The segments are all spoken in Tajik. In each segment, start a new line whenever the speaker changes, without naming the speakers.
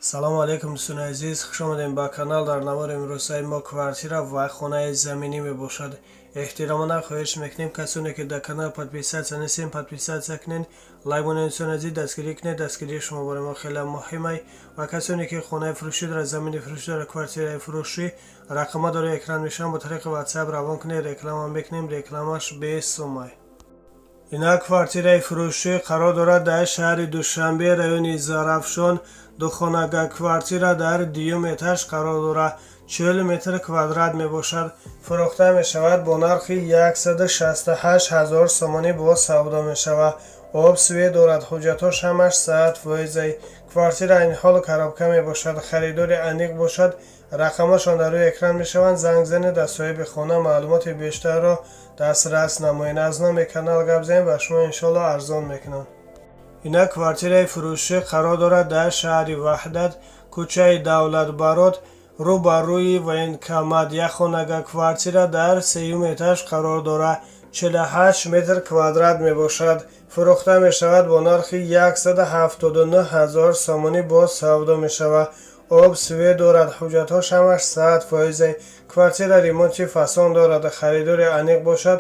Салому алейкум, дӯстони азиз, хуш омадем ба канал. Дар навори имрӯзаи мо квартира ва хонаи заминӣ мебошад. Эҳтиромона хоҳиш мекунем, касоне ки дар канал подписаться нестем, подписаться кунед, лайк монед. Дӯстони азиз, дастгирӣ кунед, дастгирии шумо барои мо хеле муҳимай. Ва касоне ки хонаи фурӯшӣ дорад, замини фурӯшӣ дорад, квартираи фурӯшӣ, рақамҳо дар экран мешаванд, бо тариқи WhatsApp равон кунед, реклама мекунем, рекламаш бесумай. Инак, квартираи фурӯшӣ қарор дорад дар шаҳри Душанбе, райони Зарафшон. Духонага квартира дар дуюм этаж қарор дорад, 40 метр квадрат мебошад. Фурӯхта мешавад бо нархи 168 ҳазор сомонӣ, боз савдо мешавад. Об, свет дорад, ҳуҷҷатҳош ҳамаш 100%. Квартира айни ҳол коробка мебошад. Харидори аниқ бошад, рақамҳошон дар рӯи экран мешаванд, занг занед, аз соҳиби хона маълумоти бештарро дастрас намоед. Аз номи канал гап занед, ба шумо иншоалло арзон мекунанд. Инак, квартираи фурӯшӣ қарор дорад дар шаҳри Ваҳдат, кӯчаи Давлатбарот, рӯ ба рӯи военкомат. Якхонага квартира дар сеюм этаж қарор дорад, 48 метр квадрат мебошад. Фурӯхта мешавад бо нархи 179 ҳазор сомонӣ, боз савдо мешавад. Об, свет дорад, ҳуҷҷатҳош ҳамаш 100%. Квартира ремонти фасон дорад. Харидори аниқ бошад,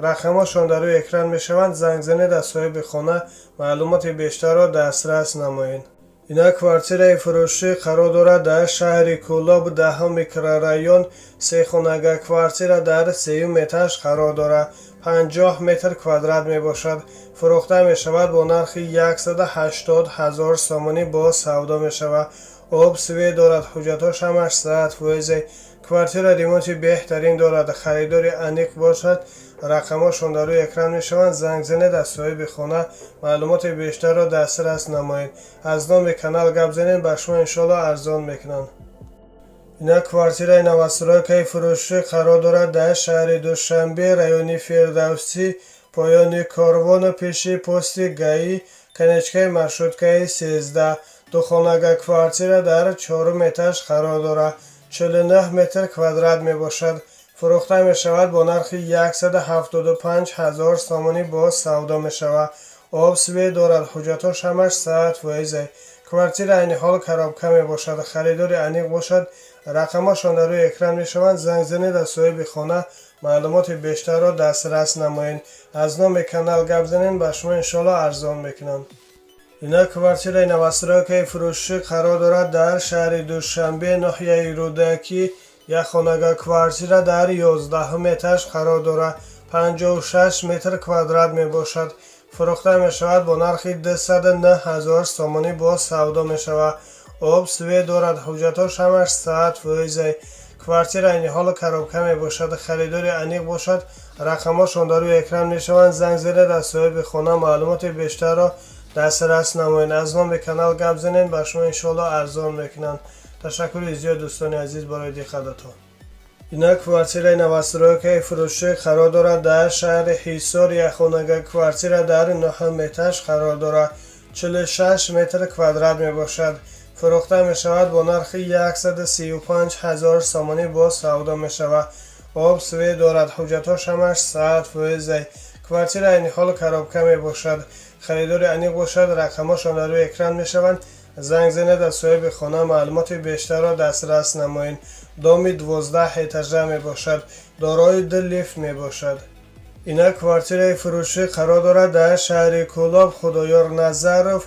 рақамҳошон дар рӯи экран мешаванд, занг занед, аз соҳиби хона маълумоти бештарро дастрас намоед. Инак, квартираи фурӯшӣ қарор дорад дар шаҳри Кӯлоб, 10-ум микрорайон. Сехонага квартира дар сеюм этаж қарор дорад, 50 метр квадрат мебошад. Фурӯхта мешавад бо нархи 180 ҳазор сомонӣ, боз савдо мешавад. Об, свет дорад, ҳуҷҷатҳош ҳамаш 100%. Квартира ремонти беҳтарин дорад. Харидори аниқ бошад, рақамҳошон дар рӯи экран мешаванд, занг занед, аз соҳиби хона маълумоти бештарро дастрас намоед. Аз номи канал гап занед, ба шумо иншоалло арзон мекунанд. Инак, квартираи новостройкаи фурӯшӣ қарор дорад дар шаҳри Душанбе, райони Фирдавсӣ, поёни корвону пеши пости ГАИ, конечкаи маршруткаи 13. Духонага квартира дар чорум этаж қарор дорад, 49 метр квадрат мебошад. Фурӯхта мешавад бо нархи 175 ҳазор сомонӣ, боз савдо мешавад. Об, свет дорад, ҳуҷҷатҳош ҳамаш 100%. Квартира айни ҳол коробка мебошад. Харидори аниқ бошад, рақамҳошон дар рӯи экран мешаванд, занг занед, аз соҳиби хона маълумоти бештарро дастрас намоед. Аз номи канал гап занед, ба шумо иншоалло арзон мекунанд. Инак, квартираи новостройкаи фурӯшӣ қарор дорад дар шаҳри Душанбе, ноҳияи Рӯдакӣ. Якхонага квартира дар 11-ум этаж қарор дорад, 56 метр квадрат мебошад. Фурӯхта мешавад бо нархи 209 ҳазор сомонӣ, боз савдо мешавад. Об, свет дорад, ҳуҷҷатҳош ҳамаш 100%. Квартира айни ҳол коробка мебошад. Харидори аниқ бошад, рақамҳошон дар рӯи экран мешаванд, занг занед, аз соҳиби хона маълумоти бештарро дастрас намоед. Аз номи канал гап занед, ба шумо иншоалло арзон мекунанд. Ташаккури зиёд, дӯстони азиз, барои диққататон. Инак, квартираи новостройкаи фурӯшӣ қарор дорад дар шаҳри Ҳисор. Якхонага квартира дар нӯҳум этаж қарор дорад, 46 метр квадрат мебошад. Фурӯхта мешавад бо нархи 135 ҳазор сомонӣ, боз савдо мешавад. Об, свет дорад, ҳуҷҷатҳош ҳамаш 100%. Квартира айни ҳол коробка мебошад. Харидори аниқ бошад, рақамҳошон дар рӯи экран мешаванд, занг занед, аз соҳиби хона маълумоти бештарро дастрас намоед. Доми 12 этажа мебошад, дорои ду лифт мебошад. Инак, квартираи фурӯшӣ қарор дорад дар шаҳри Кӯлоб, Худоёр Назаров,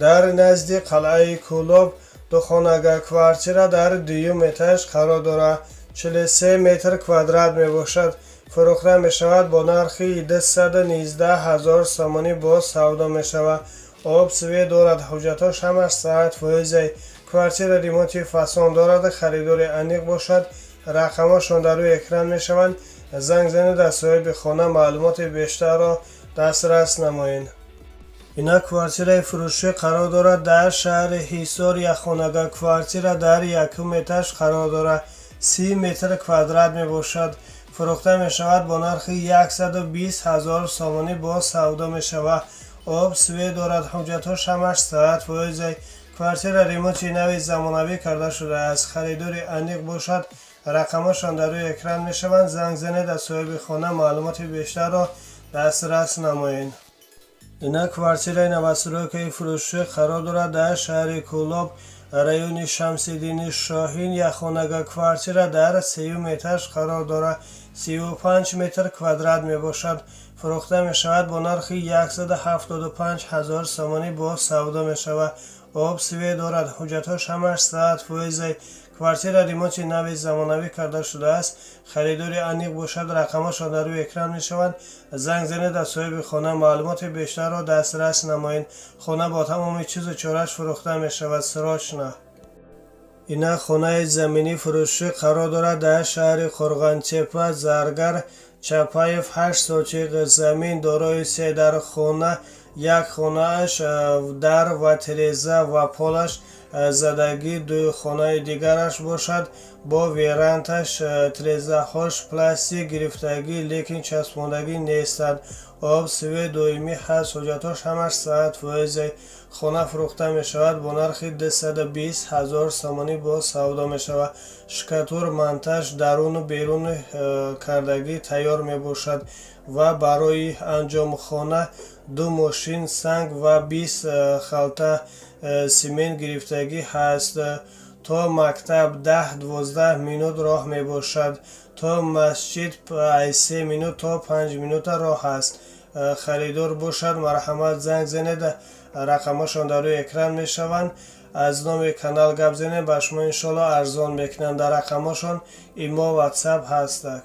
дар назди қалъаи Кӯлоб. Духонага квартира дар дуюм этаж қарор дорад, 43 метр квадрат мебошад. Фурӯхта мешавад бо нархи 219 ҳазор сомонӣ, боз савдо мешавад. Об, свет дорад, ҳуҷҷатҳош ҳамаш 100%. Квартира ремонти фасон дорад. Харидори аниқ бошад, рақамҳошон дар рӯи экран мешаванд, занг занед, аз соҳиби хона маълумоти бештарро дастрас намоед. Инак, квартираи фурӯшӣ қарор дорад дар шаҳри Ҳисор. Якхонага квартира дар якум этаж қарор дорад, 30 метр квадрат мебошад. Фурӯхта мешавад бо нархи 120 ҳазор сомонӣ, боз савдо мешавад. Об, свет дорад, ҳуҷҷатҳош ҳамаш 100%. Квартира ремонти нави замонавӣ карда шудааст. Харидори аниқ бошад, рақамҳошон дар рӯи экран мешаванд, занг занед, аз соҳиби хона маълумоти бештарро дастрас намоед. Ина квартираи новостройкаи фурӯшӣ қарор дорад дар шаҳри Кӯлоб, райони Шамсиддини Шоҳин. Якхонага квартира дар сеюм этаж қарор дорад, 35 метр квадрат мебошад. Фурӯхта мешавад бо нархи 175 ҳазор сомонӣ, бо савдо мешавад. Об, свет дорад, ҳуҷҷатҳош ҳамаш 100%. Квартира ремонти нави замонавӣ карда шудааст. Харидори аниқ бошад, рақамашон дар рӯи экран мешаванд. Занг занед, аз соҳиби хона маълумоти бештарро дастрас намоед. Хона бо тамоми чизу чорааш фурӯхта мешавад, срочно. Ина хонаи заминӣ фурӯшӣ қарор дорад дар шаҳри Қурғонтеппа, Заргар Чапаев. 8 сотиқ замин, дорои се дар хона, як хонааш дар ва тиреза ва полаш задагӣ, ду хонаи дигараш бошад бо верандаш, тирезаҳош пластик гирифтагӣ, лекин часпондагӣ нестанд. Об, свет доимӣ ҳаст, ҳуҷҷатҳош ҳамаш 100%. Хона фурӯхта мешавад бо нархи 220 ҳазор сомонӣ, бо савдо мешавад. Штукатур, монтаж, даруну берун кардагӣ тайёр мебошад ва барои анҷомхона ду мошин санг ва 20 халта симент гирифтагӣ ҳаст. То мактаб 10-12 минут роҳ мебошад, то масҷид 3 минут то 5 минута роҳ аст. Харидор бошад, марҳамат, занг занед, рақамҳошон дар рӯи экран мешаванд. Аз номи канал гап занед, ба шумо иншоалло арзон мекунанд. Дар рақамҳошон имо, ватсап ҳастак.